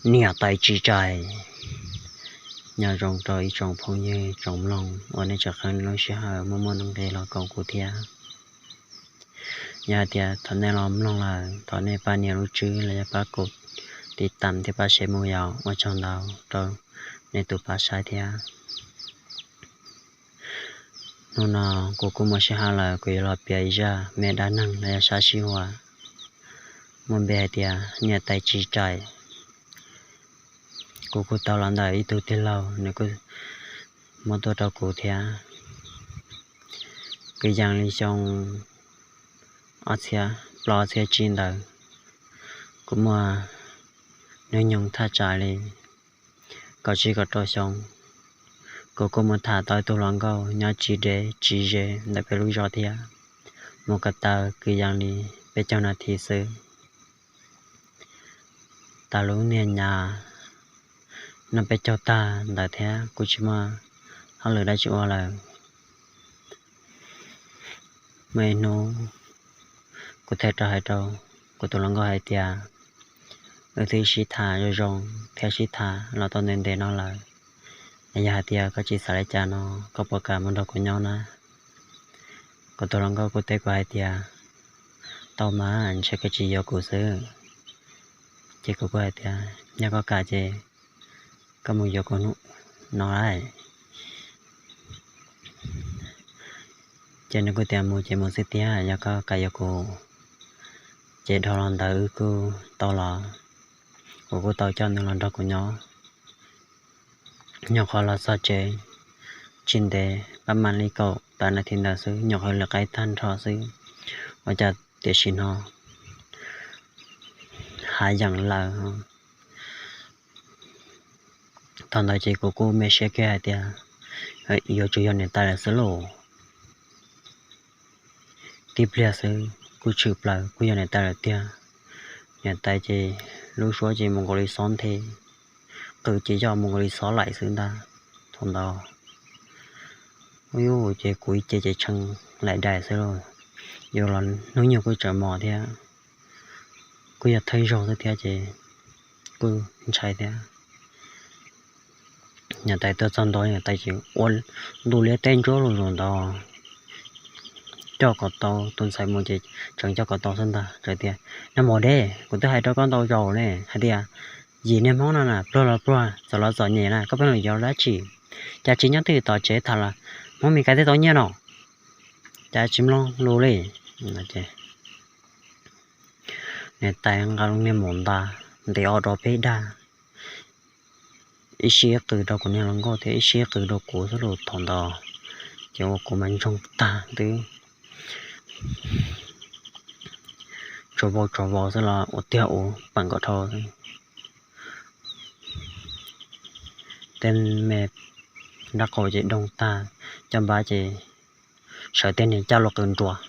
Niam tais tsis txais. Nyob zoo rau ib tsoom phooj ywg tsoom mloog uas nej tseem qee lub sij hawm muaj muaj nuj nqis los koom kuv thiab. Yog hais tias thaum nej los mloog lawm thov nej pab nias lub tswb los yog pab kuv tiv tam thiab pab share mus yom, ua tsaug ntau rau nej tus pab saib thiab. Hnub no kuv kuj muaj sij hawm lawm, kuv yuav los piav ib zaj me dab neeg los yog sab sij huam muaj npe hais tias niam tais tsis txais. Kuv kuj tau los ntawm ib tug tij laug, nws kuj muab tuaj rau kuv thiab. Kwv yees li xyoo ob txhiab plaub ob txhiab tsib ntawd, kuv muaj hnub nyoog thaj tsam li kaum tsib kaum rau xyoo, kuv kuj mus tham tau ib tug hluas nkauj nyob tsis deb tsis ze ntawm peb lub zos thiab. Mus ko taw kwv yees li peb caug nas this xwb. Tas lub niag nyab noj peb caug tag ntawd thiab kuj tsis muaj hauj lwm dab tsi ua lawm. Muaj ib hnub kuv thiaj rov hais rau kuv tus hluas nkauj hais tias, wb twb sib tham zoo zoo thiab sib tham los tau ntev ntev no lawm, es yog hais tias koj tsis xav li cas no koj puas kam mus nrog kuv nyob na? Kuv tus hluas nkauj kuj teb kuv hais tias, tau mas, ntshe koj tsis yuav kuv xwb. Ces kuv kuj hais tias, yog koj kam ces koj mus yuav kuv no lauj. Ces nws kuj tias mus ces mus xwb tiag, yog koj kam yuav kuv. Ces dhau los ntawd wb kuj tau los, kuv kuj tau coj nws los nrog kuv nyob. Nyuam qhuav los txog tsev tsis ntev, pab mam li kaum tawm nas this ntawd xwb, nyuam qhuav lwm qaib tag nrho xwb, ua cas tiam sis no hav yeem lawm. Thaum ntawd ces kuv kuj me siab kiag hais tias yuav tsum yog niam tais lawm xwb lauj. Tib pliag xwb kuj tshwm plaws kuj yog niam tais lawm tiag. Niam tais ces lub suab ces mus nkaus li xob nthe, qw ces yog mus nkaus li xob laim xwb ntag. Thaum ntawd ub ces kuv ib ce ces tshee laim daim xwb lauj. Yuav los hnub nyoog kuj tseem mos thiab, kuj yog thawj zaug xwb thiab ces kuj ntshai thiab. Niam tais tuaj txog ntua niam tais ces ua ntu liab teb ntsuab lug zus ntawd, coj kom tau tus ntxhais mus ces tseem coj kom tau xwb ntag. Txawm tias, nag hmo deb, kuv twb hais rau koj ntau zaus ne hais tias yim niag hmoob no na pluag los pluag, txom los txom nyem na, koj pheej yuav dab tsi? Cas tsis nyob twj ywm tom tsev tham los hmoob Mes Kas thiaj tau nyiaj no? Cas tsis mloog lus li? Niam tais nqa lub niag maum nta ntes ob rau peb dag, ib sij qw rau kuv niag hluas nkauj thiab ib sij qw rau kuv xwb lauj. Thaum ntawd ces ua kuv mas ntsoog tag twb tsaus vau tsaus vau xwb los ua tiag ua peem nkaus dhau. Tej me nrab qaum ces doog tag, caj npab ces sawv tej niag caj los qw nruas.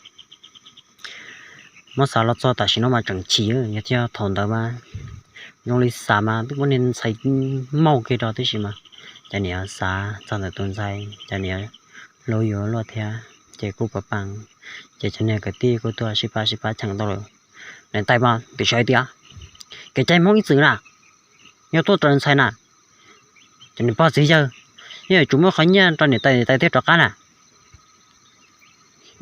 Muab xav los txog tam sim no mas tseem chim, yog thiaj thaum ntawd mas zoo li xav mas twb muab niag ntxhais maug kiag rau tib si mas. Cov niam xav txog ntawm tus ntxhais, cov niam hlub yus luaj thiab ces kuj pab pab, ces cov niag kwv tij kuj tuaj sib pab sib pab cheem tau lawm. Niam tais mas pim sawv tias, kev cai hmoob ib txwm na, yog tuaj raws ntxhais na, ces nws pog txiv yawg yeej yuav tsum muab qhov nyiaj rau niam tais, niam tais thiaj rov qab na.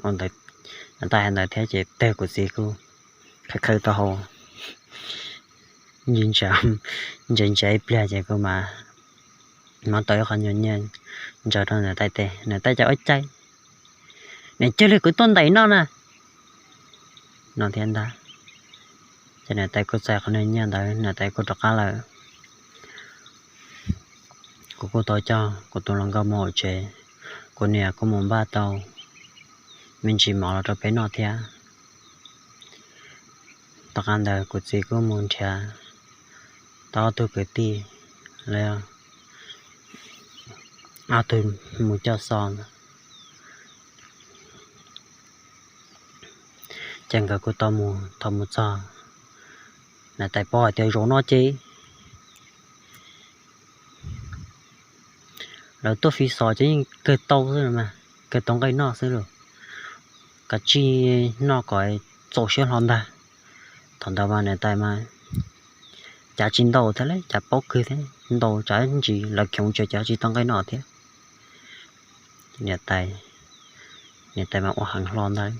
Niam tais hais ntawd thiab ces tej kuv txiv kuj khawb khawb taub hau, ntsia ntsia ib pliag ces kuj mas muab tau ib qho nyuag nyiaj ntsaws rau niam tais tes. Niam tais cas ua cas, niam cia li kuv tuaj ntais noj na, no thiab ntag. Ces niam tais kuj txais qhov niag nyiaj ntawd niam tais kuj rov qab lawm. Kuv kuj tau coj kuv tus hluas nkauj mus hauv tsev, kuv niam kuj mus npaj tau me ntsis mov los rau peb noj thiab. Tom qab ntawd kuv txiv kuj mus nrhiav tau ob tug kwv tij, lawv ob tug mus coj xo ntag. Ces nkawd kuj tau mus, thaum mus txog, niam tais paub hais tias zaum no ces lawv tuaj fi xos ces yeej kawg tau xwb mas, kawg tau nqaij noj xwb lauj. Kav tsij noj kom txaus siab hlo ntag. Thaum ntawd mas niam tais mas cav tsis ntau thiab, cav paub kawg thiab, ntau tsav ntsis lawv khoov tsawv cav tsis tau nqaij noj thiab. Niam tais, niam tais mas ua heev hlo ntag.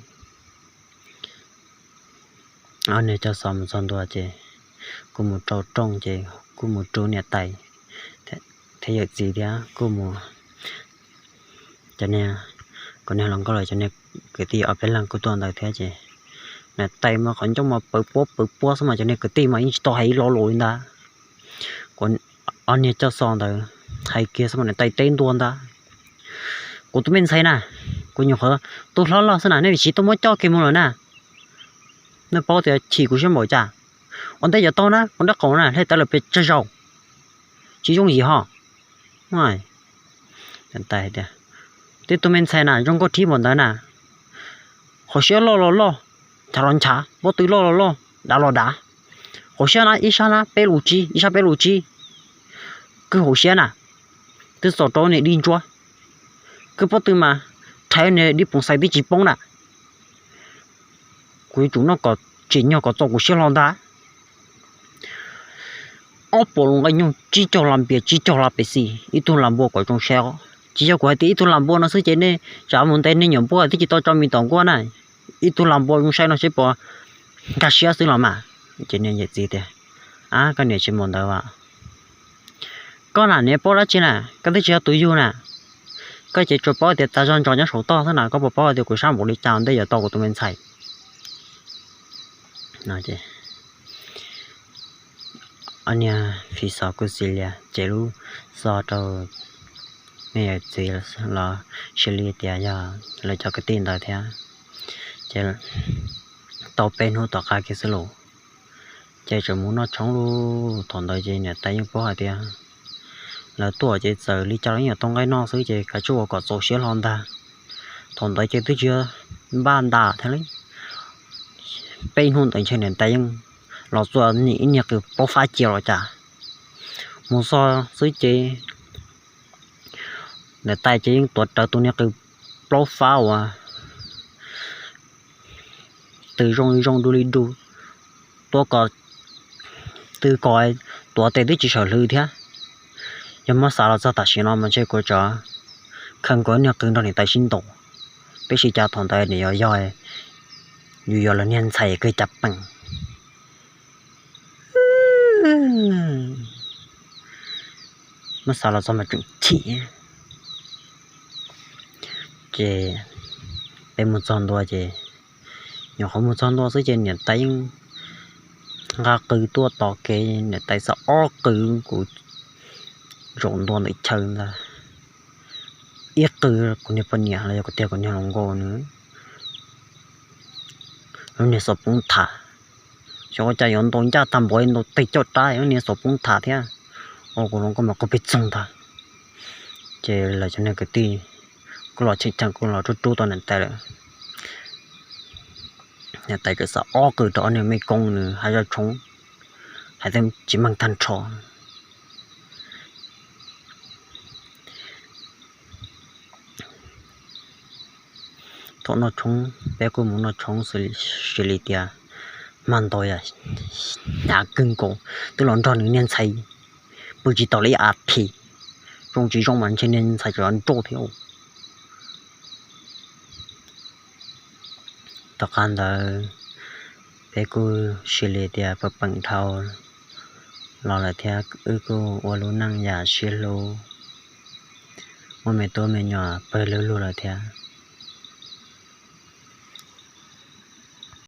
Ob niag coj xov mus txog ntua ces kuj mus rau rooj ces kuj mus rub niam tais thiab yawm txiv thiab kuj mus, cov niag, kuv niag hluas nkauj lawv cov niag kwv tij ob peb leeg kuj tuaj ntawd thiab ces niam tais mas qhov ncauj mas pawv puab pawv puab xwb mas cov niag kwv tij mas yeej tsis tau hais ib lo lus li ntag. Ob niag coj xov ntawd hais kiag xwb mas niam tais teb ntua ntag: Kuv tus me ntxhais na, kuv nyuam qhuav tu hlob loj xwb na, nej vim siv tuaj muab coj kiag mus lawm na? Nej paub tias chim kuv siab npaum cas. Ua ntej yuav tau na, kuv nrab qaum na hle tawv lawm pes tsawg zaus, tsis yooj yim ho. Tib tug me ntxhais na zoo nkauj rhib npaum ntawd na, hauv siab loj los loj, nchav los nchav, pob tw loj los loj, dav los dav. Hauv siab na ib sab na peb lus tsib, ib sab peb lus tsib. Kwj hauv siab na twb txaus rau niag dib ntsuab, kwj pob tw mas rhais niag dib poov xais twb tsis poob na. Kuv yuav tsum noj kom tsim nyog kom txaus kuv siab hlo ntag. Ob puas lus nqaij nyoog, tsib caug las npias, tsib caug las pes xis, ib tug las npua kom zoo saib os. Tsis yog kuv hais tias ib tug las npua no xwb ces nej tsav mus ntev nej nyuam npuab twb tsis tau tso mis tom nkuaj na. Ib tug las npua zoo saib no seb puas nkag siab xwb los mas. Ces niag yawm txiv tias, Ab, koj niam tsis mus ntawd as. Koj na niam paub dab tsi na, koj twb tsis yog tus yug na. Koj ces tsuas paub tias tas zog ntsos nyob saum toj xwb na, koj puas paub tias kuv sab npaum li cas ntej yuav tau kuv tus me ntxhais? Ob niag Fis Xos kuj xis lias ces lub xov rau me yawm txiv los sis li tias yog lawv cov kwv tij ntawd thiab. Ces tau peb hnub tom qab kiag xwb los ces tseem mus noj tshoob lauj. Thaum ntawd ces niam tais yeej paub hais tias lawv tuaj ces txawm li cas los yeej yuav tau nqaij noj xwb ces kav tsij ua kom txaus siab hlo ntag. Thaum ntawd ces twb tsis npaj ntas thiab li. Peb hnub ntawd ntshe niam tais yeej los txua nim ib niag qws plaub fab cia los cas. Mus txog xwb ces niam tais ces yeej tuav rawv tus niag qws plaub fab uas tw zoo zoo du li du, tuav kom tw kom tuav tes twb tsis sawm hlwv thiab. Yog muab xav los txog tam sim no mas ntshe kuv tsov khaws nkaus niag qws nrog niam tais sib ntaus, tab sis cas thaum ntawd nim yog yog yus yog lawv niag ntxhais kawg cas peem. Muab xav los txog mas tseem chim. Ces peb mus txog ntua ces nyuam qhuav mus txog ntua xwb ces niam tais yeej nqa qws tuaj tos kev, niam tais xa ob qws kuv zaum ntua ntawm chaw ntag. Ib qws kuv niag poj niam los yog kuv tiag kuv niag hluas nkauj nws lub niag xov poob tham, xyov ua cas yuav ntaus ncaj tag npaum li ntaus teg coj rab, lub niag xov poob tham thiab. Ua kuv hluas nkauj mas quaj pes txoog ntag. Ces lawv cov niag kwv tij kuj los cheem cheem kuj los rub rub tau niam tais lawm. Niam tais txawm xa ob qws rau ob niag mej koob nws hais zaj tshoob, hais tsis meej tag nrho. Thaum noj tshoob peb kuj mus noj tshoob xws li tias hma ntau yam hnyav kawg nkaus, twb los nrog nws niag ntxhais pw tsis tau li ib as thiv. Zoo tsis zoo mas ntshe niag ntxhais tseem nrauj thiab. Tom qab ntawd peb kuj xws li tias pw peem dhau los lawm thiab, wb kuj ua lub neej yam sib hlub, muaj me tub me nyuam pawg lug lug lawm thiab.